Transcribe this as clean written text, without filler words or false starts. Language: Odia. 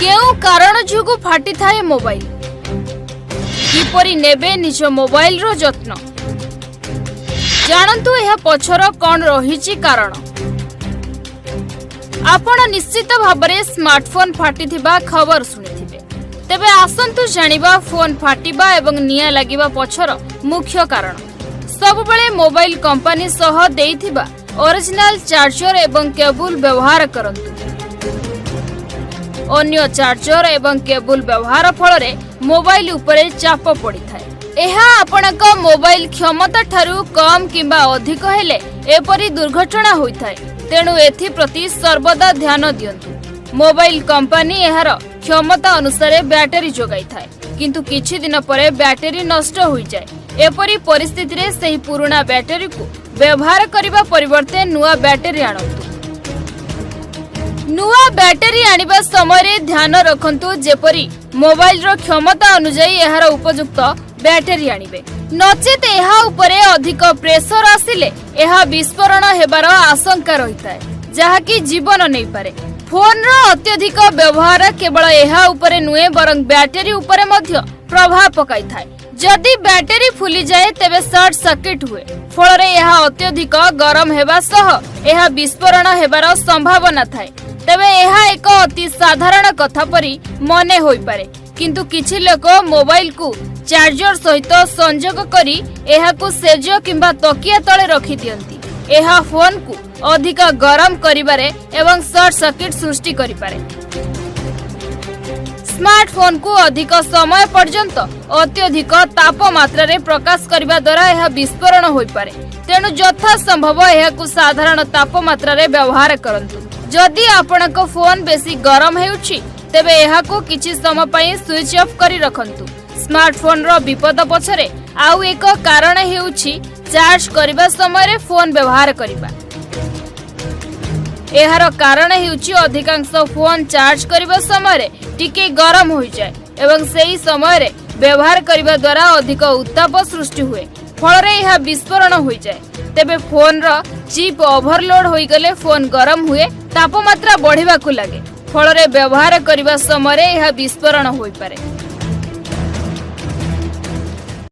କେଉଁ କାରଣ ଯୋଗୁଁ ଫାଟିଥାଏ ମୋବାଇଲ? କିପରି ନେବେ ନିଜ ମୋବାଇଲର ଯତ୍ନ? ଜାଣନ୍ତୁ ଏହା ପଛର କଣ ରହିଛି କାରଣ। ଆପଣ ନିଶ୍ଚିତ ଭାବରେ ସ୍ମାର୍ଟଫୋନ ଫାଟିଥିବା ଖବର ଶୁଣିଥିବେ। ତେବେ ଆସନ୍ତୁ ଜାଣିବା ଫୋନ୍ ଫାଟିବା ଏବଂ ନିଆଁ ଲାଗିବା ପଛର ମୁଖ୍ୟ କାରଣ। ସବୁବେଳେ ମୋବାଇଲ କମ୍ପାନୀ ସହ ଦେଇଥିବା ଅରିଜିନାଲ ଚାର୍ଜର ଏବଂ କେବୁଲ ବ୍ୟବହାର କରନ୍ତୁ। ଅନ୍ୟ ଚାର୍ଜର ଏବଂ କେବୁଲ ବ୍ୟବହାର ଫଳରେ ମୋବାଇଲ ଉପରେ ଚାପ ପଡ଼ିଥାଏ। ଏହା ଆପଣଙ୍କ ମୋବାଇଲ କ୍ଷମତା ଠାରୁ କମ୍ କିମ୍ବା ଅଧିକ ହେଲେ ଏପରି ଦୁର୍ଘଟଣା ହୋଇଥାଏ। ତେଣୁ ଏଥିପ୍ରତି ସର୍ବଦା ଧ୍ୟାନ ଦିଅନ୍ତୁ। ମୋବାଇଲ କମ୍ପାନୀ ଏହାର କ୍ଷମତା ଅନୁସାରେ ବ୍ୟାଟେରୀ ଯୋଗାଇଥାଏ, କିନ୍ତୁ କିଛି ଦିନ ପରେ ବ୍ୟାଟେରୀ ନଷ୍ଟ ହୋଇଯାଏ। ଏପରି ପରିସ୍ଥିତିରେ ସେହି ପୁରୁଣା ବ୍ୟାଟେରୀକୁ ବ୍ୟବହାର କରିବା ପରିବର୍ତ୍ତେ ନୂଆ ବ୍ୟାଟେରୀ ଆଣନ୍ତୁ। ନୂଆ ବ୍ୟାଟେରୀ ଆଣିବା ସମୟରେ ଧ୍ୟାନ ରଖନ୍ତୁ, ଯେପରି ମୋବାଇଲର କ୍ଷମତା ଅନୁଯାୟୀ ଏହାର ଉପଯୁକ୍ତ ବ୍ୟାଟେରୀ ଆଣିବେ। ନଚେତ ଏହା ଉପରେ ଅଧିକ ପ୍ରେସର ଆସିଲେ ଏହା ବିସ୍ଫୋରଣ ହେବାର ଆଶଙ୍କା ରହିଥାଏ, ଯାହାକି ଜୀବନ ନେଇପାରେ। ଫୋନର ଅତ୍ୟଧିକ ବ୍ୟବହାର କେବଳ ଏହା ଉପରେ ନୁହେଁ, ବରଂ ବ୍ୟାଟେରୀ ଉପରେ ମଧ୍ୟ ପ୍ରଭାବ ପକାଇଥାଏ। ଯଦି ବ୍ୟାଟେରୀ ଫୁଲିଯାଏ, ତେବେ ସର୍ଟ ସର୍କିଟ ହୁଏ। ଫଳରେ ଏହା ଅତ୍ୟଧିକ ଗରମ ହେବା ସହ ଏହା ବିସ୍ଫୋରଣ ହେବାର ସମ୍ଭାବନା ଥାଏ। ତେବେ ଏହା ଏକ ଅତି ସାଧାରଣ କଥା ପରି ମନେ ହୋଇପାରେ, କିନ୍ତୁ କିଛି ଲୋକ ମୋବାଇଲକୁ ଚାର୍ଜର ସହିତ ସଂଯୋଗ କରି ଏହାକୁ ଶେଜ କିମ୍ବା ତକିଆ ତଳେ ରଖିଦିଅନ୍ତି। ଏହା ଫୋନକୁ ଅଧିକ ଗରମ କରିପାରେ ଏବଂ ସର୍ଟ ସର୍କିଟ ସୃଷ୍ଟି କରିପାରେ। ସ୍ମାର୍ଟଫୋନକୁ ଅଧିକ ସମୟ ପର୍ଯ୍ୟନ୍ତ ଅତ୍ୟଧିକ ତାପମାତ୍ରାରେ ପ୍ରକାଶ କରିବା ଦ୍ୱାରା ଏହା ବିସ୍ଫୋରଣ ହୋଇପାରେ। ତେଣୁ ଯଥା ସମ୍ଭବ ଏହାକୁ ସାଧାରଣ ତାପମାତ୍ରାରେ ବ୍ୟବହାର କରନ୍ତୁ। ଯଦି ଆପଣଙ୍କ ଫୋନ ବେଶୀ ଗରମ ହେଉଛି, ତେବେ ଏହାକୁ କିଛି ସମୟ ପାଇଁ ସୁଇଚ୍ ଅଫ୍ କରି ରଖନ୍ତୁ। ସ୍ମାର୍ଟଫୋନର ବିପଦ ପଛରେ ଆଉ ଏକ କାରଣ ହେଉଛି ଚାର୍ଜ କରିବା ସମୟରେ ଫୋନ ବ୍ୟବହାର କରିବା। ଏହାର କାରଣ ହେଉଛି, ଅଧିକାଂଶ ଫୋନ ଚାର୍ଜ କରିବା ସମୟରେ ଟିକେ ଗରମ ହୋଇଯାଏ ଏବଂ ସେହି ସମୟରେ ବ୍ୟବହାର କରିବା ଦ୍ୱାରା ଅଧିକ ଉତ୍ତାପ ସୃଷ୍ଟି ହୁଏ। ଫଳରେ ଏହା ବିସ୍ଫୋରଣ ହୋଇଯାଏ। ତେବେ ଫୋନର ଚିପ୍ ଓଭରଲୋଡ୍ ହୋଇଗଲେ ଫୋନ ଗରମ ହୁଏ, ତାପମାତ୍ରା ବଢ଼ିବାକୁ ଲାଗେ। ଫଳରେ ବ୍ୟବହାର କରିବା ସମୟରେ ଏହା ବିସ୍ଫୋରଣ ହୋଇପାରେ।